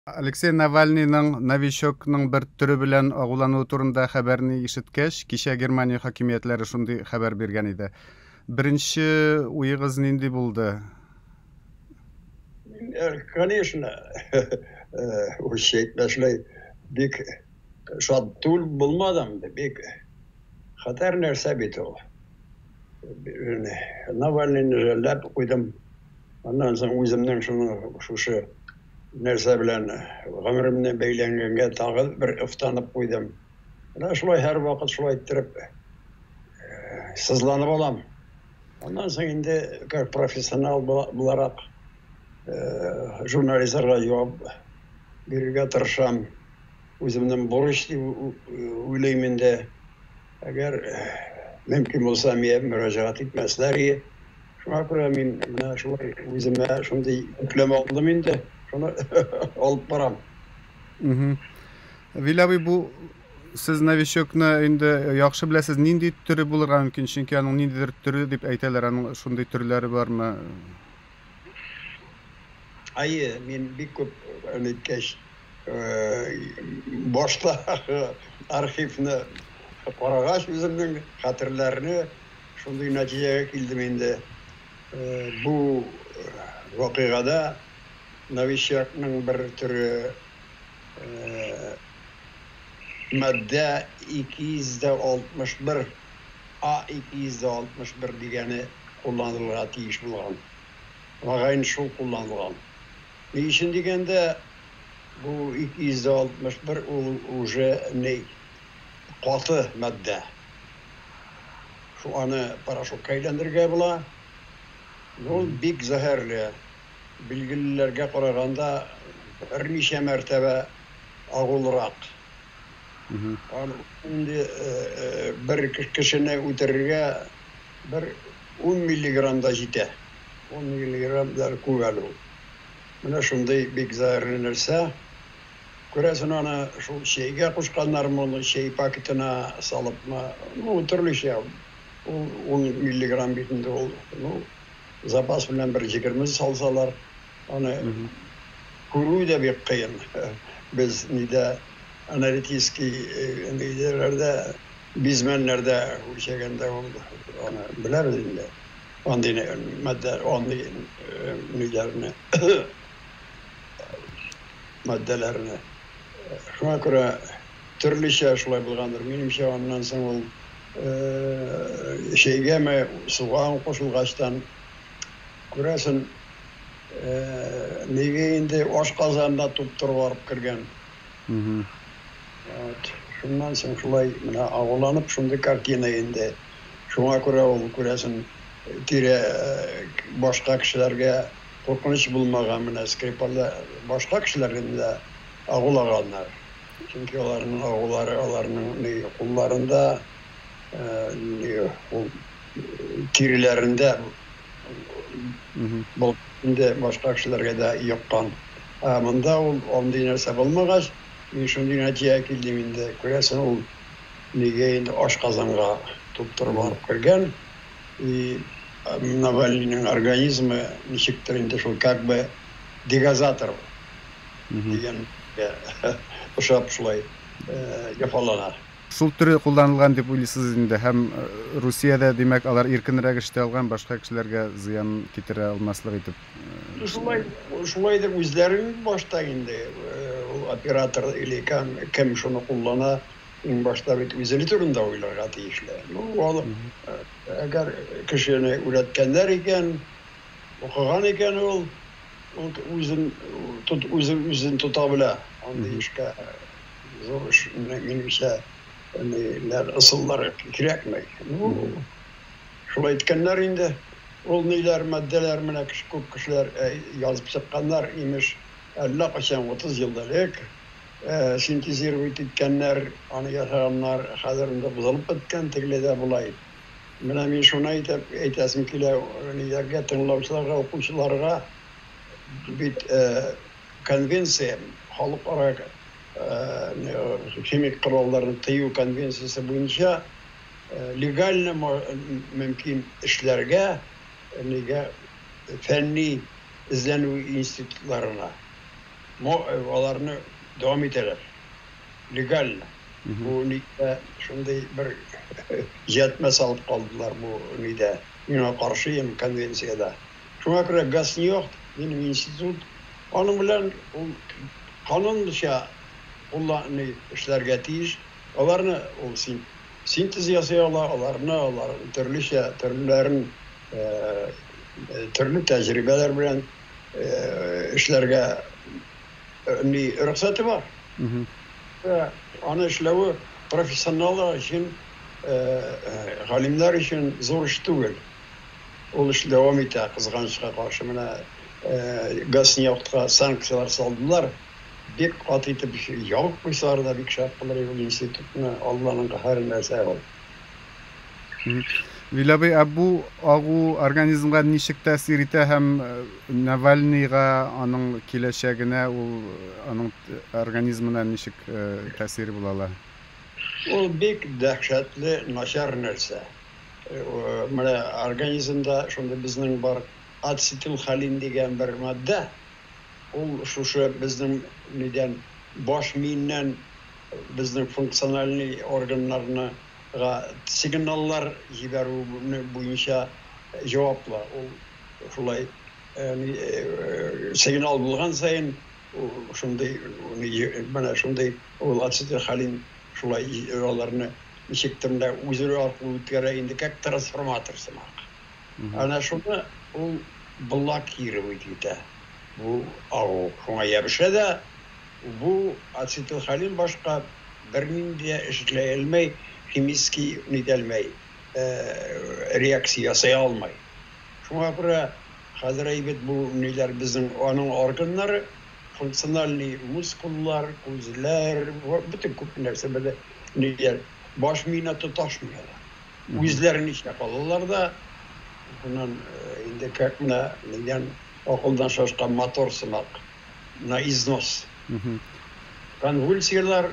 Алексей Навальныйның Новичокның бер төре белән агулануы турында хәбәрне ишеткәч, кичә Германия хакимиятләре шундый хәбәр биргән иде. Беренче уегыз нинди булды? Конечно, урысча әйтмәшләй, бик шат түгел булмадым, бик хәтәр нәрсә бит ул. Навальныйны жәлләп куйдым. Аннан соң үземнең шуны шушы нәрсә белән гомеремне бәйләнгәнгә тагы бер офтанып куйдым. Менә шулай һәрвакыт шулай иттереп сызланып алам. Аннан соң инде как профессионал буларак журналистларга җавап бирергә тырышам. Үземнең бурыч дип уйлыйм инде. Әгәр мөмкин булса, миңа мөрәҗәгать итмәсләр иде. Шуңа күрә мин менә шулай үземә шундый йөкләмә алдым инде, шуны алып барам. Вил абый, бу сез новичокны инде яхшы беләсез, нинди төре булырга мөмкин? Чөнки аның ниндидер төре дип әйтәләр, аның шундый төрләре бармы? Әйе, мин бик күп әйткәч, башта архивны карагач, үземнең хәтерләрне шундый нәтиҗәгә килдем инде. Бу вакыйгада новичокның бер төре матдә 261, А 261 дигәне кулланылырга тиеш булган. Мөгаен, шул кулланылган. Ни өчен дигәндә, бу 261 ул уже ни каты матдә. Шу аны порошокка әйләндерергә була. Ул бик зәһәрле. Билгелеләргә караганда берничә мәртәбә агулырак. Аны инде бер кешене үтерергә бер 10 миллиграмм да җитә. 10 миллиграмм да күп әле ул. Менә шундый бик зәһәрле нәрсә. Күрәсең, аны шул чәйгә кушканнармы, аны чәй пакетына салыпмы, ну, төрлечә. Ул 10 миллиграмм бит инде ул, ну, запас белән бер 20 салсалар, аны күрү дә бик кыен. Без нидә аналитический ниләрдә, бизмәннәрдә үлчәгәндә ул аны беләбез инде. Андый матдә, андый ниләрне, матдәләрне. Шуңа күрә төрлечә шулай булгандыр. Минемчә, аннан соң ул чәйгәме, суга кушылгачтан, күрәсең, нигә инде ашказанына туп-туры барып кергән. Вот. Шуннан соң шулай менә агуланып шундый картина инде. Шуңа күрә ул, күрәсең, тирә башка кешеләргә куркыныч булмаган, менә Скрипальдә башка кешеләрне дә агулаганнар. Чөнки аларның агулары аларның ни кулларында, ни ул тиреләрендә булып инде башка кешеләргә дә йоккан. Ә монда ул андый нәрсә булмагач, мин шундый нәтиҗәгә килдем инде. Күрәсең, ул нигә инде ашказанга туп-туры барып кергән. И Навальныйның организмы ничектер инде шул как бы дегазатор дигән ошап шулай яфалана. Шул төре кулланылган дип уйлыйсыз инде һәм Русиядә, димәк, алар иркенрәк эшли алган, башка кешеләргә зыян китерә алмаслык итеп. Шулай, шулай дип үзләрен башта инде ул оператор или кем, кем шуны куллана, иң башта бит үзене турында уйларга тиешле. Ну, ул әгәр кешене өйрәткәннәр икән, укыган икән ул, ул үзен тот, үзе үзен тота белә. Андый эшкә зур эш, минемчә, ниләр, ысуллар кирәкми. Ну, шулай әйткәннәр инде. Ул ниләр, матдәләр менә күп кешеләр язып чыкканнар, имеш, әллә кайчан 30 ел элек синтезировать иткәннәр, аны ясаганнар, хәзер инде бозылып беткән, тегеләй дә болай. Менә мин шуны әйтеп әйтәсем килә ниләргә, тыңлаучыларга, укучыларга бит конвенция, халыкара химик коралларны тыю конвенциясе буенча легально мөмкин эшләргә нигә фәнни эзләнү институтларына. Аларны дәвам итәләр. Легально. Бу нидә шундый бер җәтмә салып калдылар бу нидә. Миңа каршыем конвенциядә. Шуңа күрә Госнефть, минем институт, аның белән ул канунча кулланып эшләргә тиеш. Аларны ул синтез ясый ала, аларны алар төрлечә, төрлеләрен төрле тәҗрибәләр белән эшләргә ни рөхсәте бар. Аны эшләве профессионаллар өчен, галимнәр өчен зур эш түгел. Ул эш дәвам итә, кызганычка каршы. Менә Госнефтька санкцияләр салдылар. Бик каты итеп ябып куйсалар да бик шәп булыр иде ул институтны, Алланың каһәре нәрсә ул. Вил абый, ә бу агу организмга ничек тәэсир итә һәм Навальныйга, аның киләчәгенә, ул аның организмына ничек тәэсире була ала? Ул бик дәһшәтле начар нәрсә. Менә организмда шундый безнең бар ацетилхолин дигән бер матдә. Ул шушы безнең нидән, баш миеннән безнең функциональный органнарны сигналлар җибәрү буенча җаваплы. Ул шулай сигнал булган саен шундый, менә шундый ул ацетилхолин шулай аларны ничектер менә үзе аркылы үткәрә инде, как трансформатор сымак. Әнә шуны ул блокировать итә. Бу агу шуңа ябышә дә, бу ацетилхолин башка бернинди дә эшләй алмый, химический нитәлмәй, реакция ясый алмый. Шуңа күрә хәзер әйбәт бу ниләр безнең аның органнары, функциональный мускуллар, күзләр, бөтен күп нәрсә белән ниләр баш миенә тоташмый алар. Үзләренчә калалар да, шуннан инде как менә нидән акылдан шашкан мотор сымак на износ. Конвульсияләр,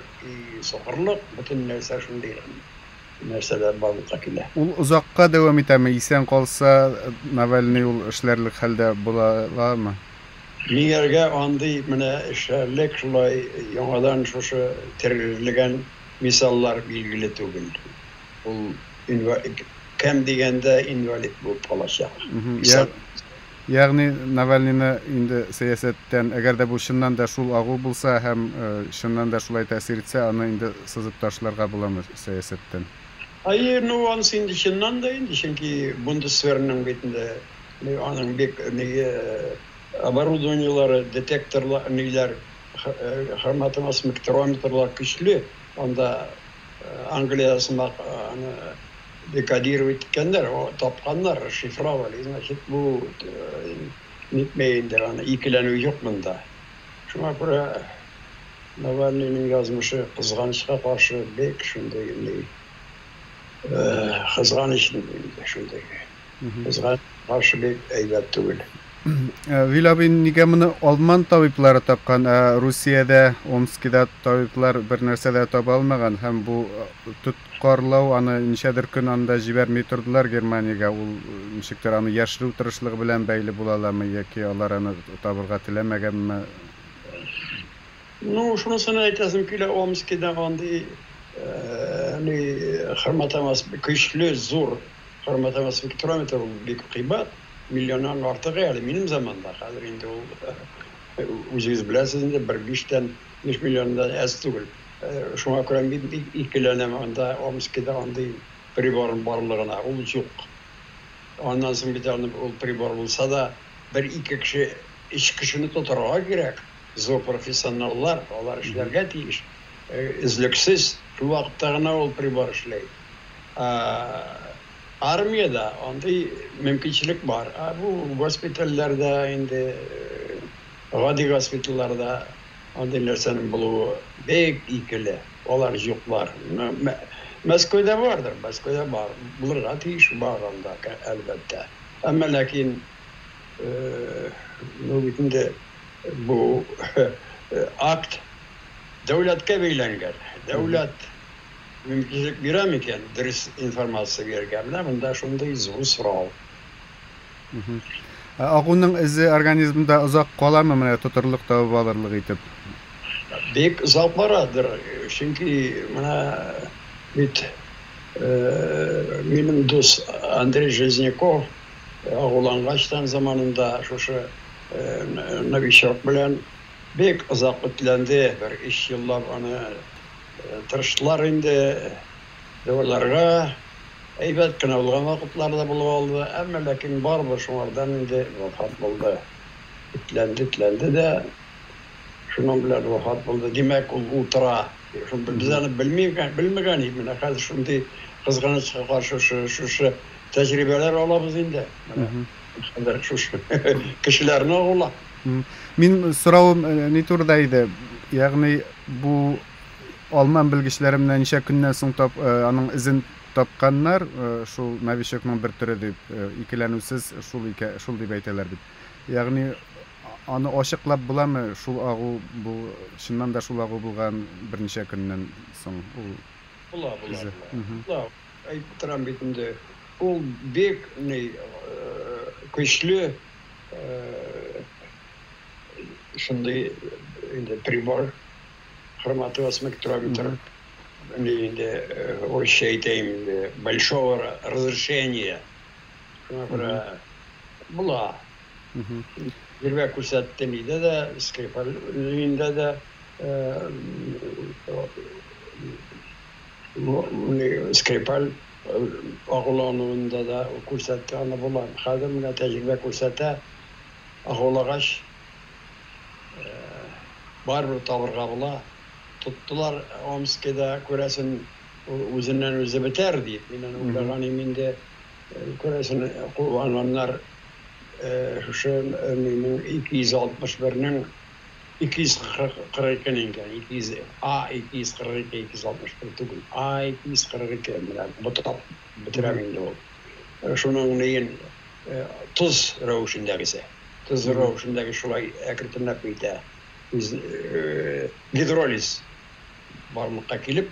сукырлык, бөтен нәрсә шундый нәрсәләр барлыкка килә. Ул озакка дәвам итәме? Исән калса, Навальный ул эшләрлек хәлдә була аламы? Миңәргә андый менә эшләрлек шулай яңадан шушы терелгән мисаллар билгеле түгел. Ул кем дигәндә инвалид булып калачак. Ягъни Навальныйны инде сәясәттән, әгәр дә бу чыннан да шул агу булса һәм чыннан да шулай тәэсир итсә, аны инде сызып ташларга буламы сәясәттән? Әйе, ну анысы инде чыннан да инде, чөнки Бундесверның бит инде аның бик оборудованиелары, детекторлар, ниләр, хроматомоспектрометрлар көчле. Анда Англия сымак аны декодировать иткәннәр, тапканнар, расшифровали. Значит, бу нитмәй инде, аны икеләнү юк монда. Шуңа күрә Навальныйның язмышы кызганычка каршы бик шундый ни кызганыч инде шундый. Кызганыч каршы бик әйбәт түгел. Вил абый, нигә моны алман табиблары тапкан, ә Русиядә, Омскида табиблар бер нәрсә дә таба алмаган һәм бу тоткарлау аны ничәдер көн анда җибәрми тордылар Германиягә, ул ничектер аны яшерү тырышлыгы белән бәйле була аламы яки алар аны табырга теләмәгәнме? Ну, шунысын әйтәсем килә, Омскида андый ни хроматомас көчле зур хроматомоспектрометр ул бик кыйбат, миллионнан артыгы әле минем заманда, хәзер инде ул үзегез беләсез инде бер биштән 5 миллионнан әз түгел. Шуңа күрә мин бик икеләнәм анда Омскида андый приборның барлыгына, ул юк. Аннан соң бит аны ул прибор булса да, бер ике кеше, өч кешене тотарга кирәк. Зур профессионаллар, алар эшләргә тиеш. Өзлексез, шул вакытта гына ул прибор эшли. Армиядә андый мөмкинчелек бар. Ә бу госпитальләрдә инде гади госпитальләрдә андый нәрсәнең булуы бик икеле. Алар юклар. Мәскәүдә бардыр, Мәскәүдә бар. Булырга тиеш бар анда, әлбәттә. Әмма ләкин ну бит инде бу акт дәүләткә бәйләнгән. Дәүләт мөмкинлек бирә микән дөрес информация бирергә? Менә монда шундый зур сорау. Ә агуның эзе организмда озак каламы, менә тотырлык, табып алырлык итеп? Бик озак барадыр, чөнки менә бит минем дус Андрей Железняков агулангачтан заманында шушы новичок белән бик озак этләнде, бер өч еллап аны тырыштылар инде дәваларга. Әйбәт кенә булган вакытлар да булып алды, әмма ләкин барыбер шуңардан инде вафат булды. Этләнде, этләнде дә, шуның белән вафат булды. Димәк, ул утыра. Без аны белмигән, белмәгән идек. Менә хәзер шундый кызганычка каршы шушы тәҗрибәләр алабыз инде. Менә хәзер шушы кешеләрне агула. Мин соравым ни турыда иде? Ягъни бу алман белгечләре менә ничә көннән соң тап, аның эзен тапканнар, шул новичокның бер төре дип, икеләнүсез шул икә, шул дип әйтәләр бит. Ягъни аны ачыклап буламы, шул агу бу чыннан да шул агу булган берничә көннән соң ул Була, була, эзе. була. Була. Әйтеп торам бит инде. Ул бик ни көчле шундый инде прибор, хроматоспектрометр. Инде урысча әйтәем инде, большого разрешения. Шуңа күрә була. Тәҗрибә күрсәтте нидә дә, Скрипаль өендә дә, Скрипаль агулануында да күрсәтте, аны була. Хәзер менә тәҗрибә күрсәтә, агулагач, барыбер табырга була. Тоттылар Омскида, күрәсен, ул үзеннән үзе бетәр дип. Мин аны уйлаган идем инде. Күрәсен, кулланганнар шушы нинең 261-нең 242 икән, 200 А 242, 261 түгел, А 242, менә ботап бетерәм инде ул. Шуның неен тоз рәвешендәгесе. Тоз рәвешендәге шулай әкренләп итә. Гидролиз барлыкка килеп,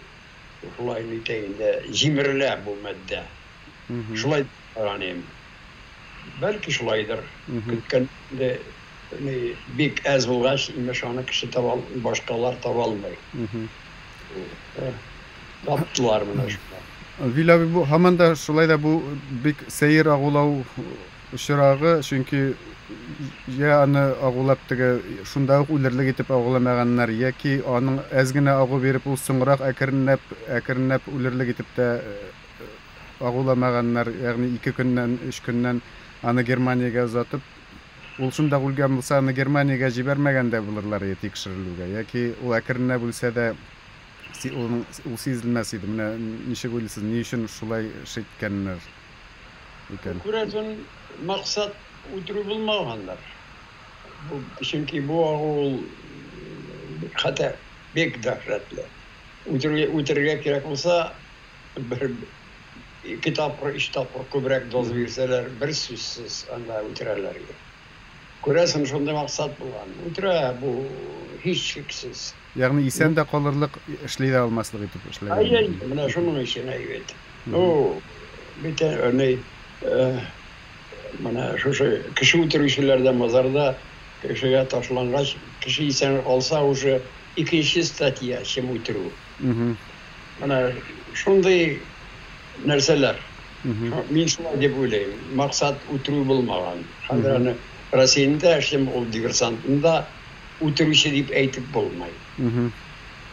шулай нитә инде, җимерелә бу матдә. Шулай караным. Бәлки шулайдыр. Көткән инде бик әз булгач, имеш, аны кеше таба, башкалар таба алмый. Таптылар менә шулай. Вил абый, бу һаман да шулай да бу бик сәер агулау очрагы, чөнки я аны агулап теге шунда ук үлерлек итеп агуламаганнар, яки аның әз генә агу биреп ул соңрак әкренләп әкренләп үлерлек итеп тә агуламаганнар, ягъни 2 көннән, 3 көннән аны Германиягә озатып, ул шунда ук үлгән булса, аны Германиягә җибәрмәгән дә булырлар иде тикшерелүгә, яки ул әкренләп үлсә дә ул сизелмәс иде. Менә ничек уйлыйсыз, ни өчен шулай эш иткәннәр икән? Күрәсең, максат үтерү булмагандыр. Бу, чөнки бу агу ул бик хәтәр, бик дәһшәтле. Үтерергә, үтерергә кирәк булса, бер ике тапкыр, өч тапкыр күбрәк доза бирсәләр, бер сүзсез анда үтерәләр иде. Күрәсең, шундый максат булган. Үтерә бу һичшиксез. Ягъни исән дә калырлык, эшли дә алмаслык итеп эшләгән. Әй, әй, менә шуның өчен әйбәт. Ну, бит ни, менә шушы кеше үтерүчеләр дә мазарда кешегә ташлангач, кеше исән калса, уже икенче статья, чем үтерү. Менә шундый нәрсәләр. Мин шулай дип уйлыйм. Максат үтерү булмаган. Хәзер аны Россиянең чем ул диверсантны да үтерүче дип әйтеп булмый.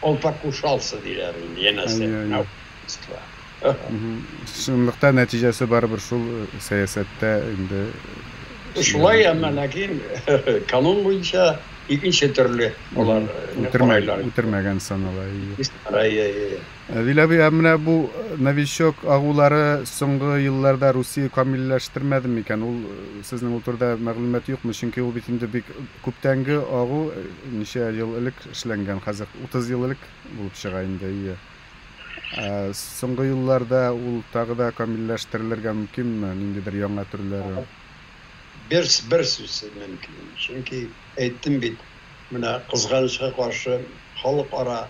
Ул покушался диләр инде, янәсе. На убийство. Чынлыкта нәтиҗәсе барыбер шул сәясәттә инде. Шулай, әмма ләкин канун буенча икенче төрле алар карыйлар. Үтермәгән санала. Әйе, әйе. Вил абый, ә менә бу новичок агулары соңгы елларда Русия камилләштермәде микән? Ул сезнең ул турыда мәгълүмат юкмы? Чөнки ул бит инде бик күптәнге агу, ничә ел элек эшләнгән, хәзер 30 ел элек булып чыга инде, әйе. Соңгы елларда ул тагы да камилләштерелергә мөмкинме, ниндидер яңа төрләре? Бер, бер сүзсез мөмкин. Чөнки әйттем бит, менә кызганычка каршы халыкара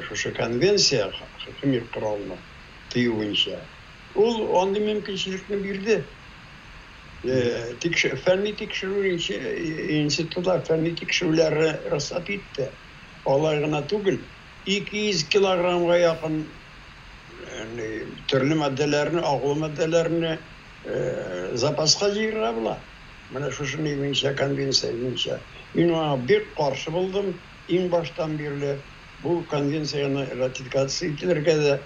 шушы конвенция химик коралны тыю буенча ул андый мөмкинчелекне бирде. Фәнни тикшерү институтлар фәнни тикшерүләре рөхсәт итте. Алай гына түгел, 200 килограммга якын төрле матдәләрне, агулы матдәләрне запаска җыярга була. Менә шушы ни буенча, конвенция буенча. Мин аңа бик каршы булдым иң баштан бирле. Бу конвенцияне ратификация ителергә дә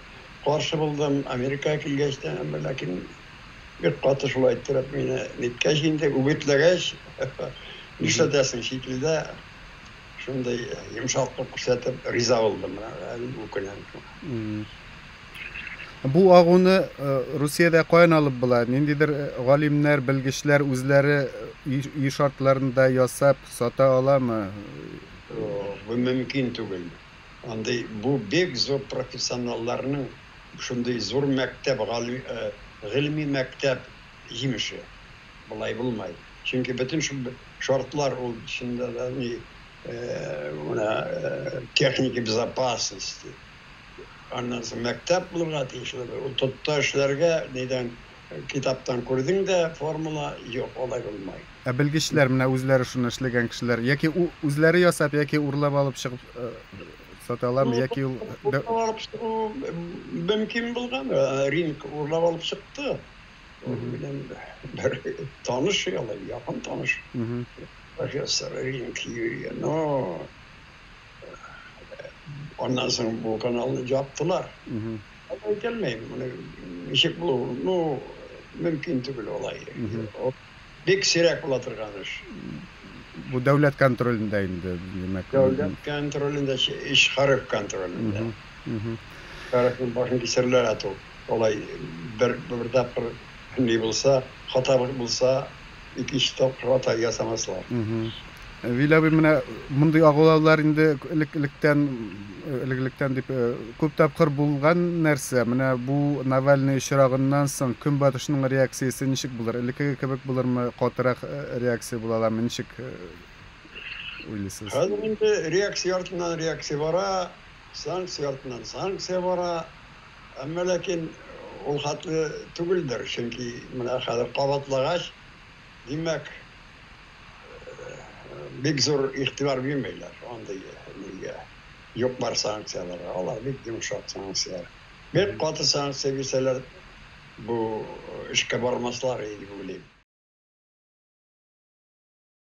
каршы булдым Америкага килгәч тә, әмма ләкин бик каты шулай иттереп мине ниткәч инде, үгетләгәч, нишләтәсең, чит илдә шундый йомшаклык күрсәтеп риза булдым. Менә әле үкенәм шуңа. Бу агуны Русиядә каян алып була? Ниндидер галимнәр, белгечләр үзләре өй шартларында ясап сата аламы? Бу мөмкин түгел. Андый бу бик зур профессионалларның шундый зур мәктәп, гыйльми мәктәп җимеше. Болай булмай. Чөнки бөтен шул шартлар ул чында да ни менә техника безопасности. Аннан соң мәктәп булырга тиеш. Ул тотта эшләргә нидән китаптан күрдең дә формула юк, алай булмай. Ә белгечләр менә үзләре шуны эшләгән кешеләр яки үзләре ясап, яки урлап алып чыгып сата аламы, яки ул урлап алып чыгу мөмкин булган, Ринг урлап алып чыкты. Ул минем бер таныш алай, якын таныш. Профессор Ринг Юрий. Но аннан соң бу каналны яптылар. Әйтә алмыйм, моны ничек булу, ну, мөмкин түгел алай. Бик сирәк була торган эш. Бу дәүләт контролендә инде, димәк. Дәүләт контролендә, эш хәреф контролендә. Хәрефнең башын кисерләр ату. Алай бер тапкыр ни булса, хата булса, икенче тапкыр хата ясамаслар. Вил абый, менә мондый агулаулар инде элек-электән, элек-электән дип күп тапкыр булган нәрсә. Менә бу Навальный очрагыннан соң Көнбатышның реакциясе ничек булыр? Элеккеге кебек булырмы, катырак реакция була аламы, ничек уйлыйсыз? Хәзер инде реакция артыннан реакция бара, санкция артыннан санкция бара. Әмма ләкин ул хәтле түгелдер, чөнки менә хәзер кабатлагач, димәк, бик зур игътибар бирмәйләр андый нигә. Юк бар санкцияләргә, алар бик йомшак санкцияләр. Бик каты санкция бирсәләр, бу эшкә бармаслар иде дип уйлыйм.